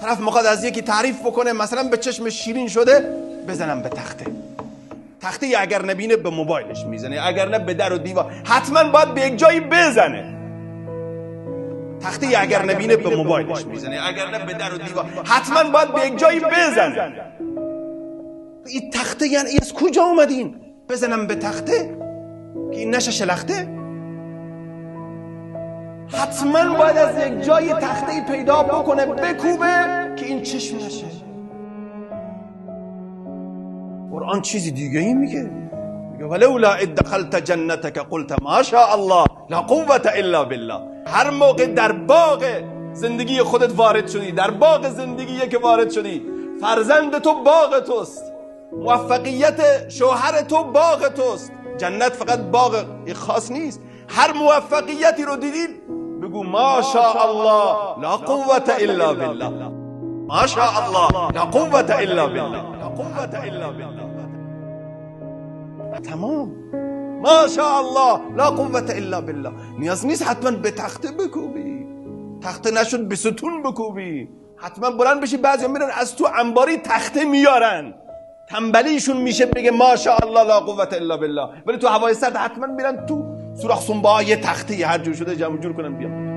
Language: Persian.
طرف میخواد از یکی تعریف بکنه، مثلا به چشم شیرین شده، بزنم به تخته. تخته اگر نبینه به موبایلش میزنه، اگر نه به در و دیوار، حتما باید به یک جایی بزنه. تخته اگر نبینه به موبایلش میزنه، اگر نه به در و دیوار، حتما باید به یک جایی بزنه. این تخته یعنی از کجا اومدین؟ بزنم به تخته که این نشه شلخته. حتما باید از یک جای تخته پیدا بکنه بکوبه که این چشم نشه. قرآن چیزی دیگه ای میگه، میگه ولولا اذ دخلت جنتک قلت ما شاء الله لا قوة الا بالله. هر موقع در باغ زندگی خودت وارد شدی، در باغ زندگی که وارد شدی، فرزند تو باغ توست، موفقیت شوهر تو باغ توست. جنت فقط باغ خاص نیست، هر موفقیتی رو دیدید بگو ما شاء الله لا قوة الا بالله، ما شاء الله لا قوة الا بالله، لا قوة الا بالله. تمام، ما شاء الله لا قوة الا بالله. نیاز نیست حتما به تخته بکوبی، تخته نشد به ستون بکوبی، حتما بلند بشی. بعضی میرن از تو انباری تخته میارن، تنبلیشون میشه بگه ما شاء الله لا قوة الا بالله، ولی تو هوای سرد حتما میرن تو سوراخ سنبه یه تخته هر جور شده جمع جور کنن بیان.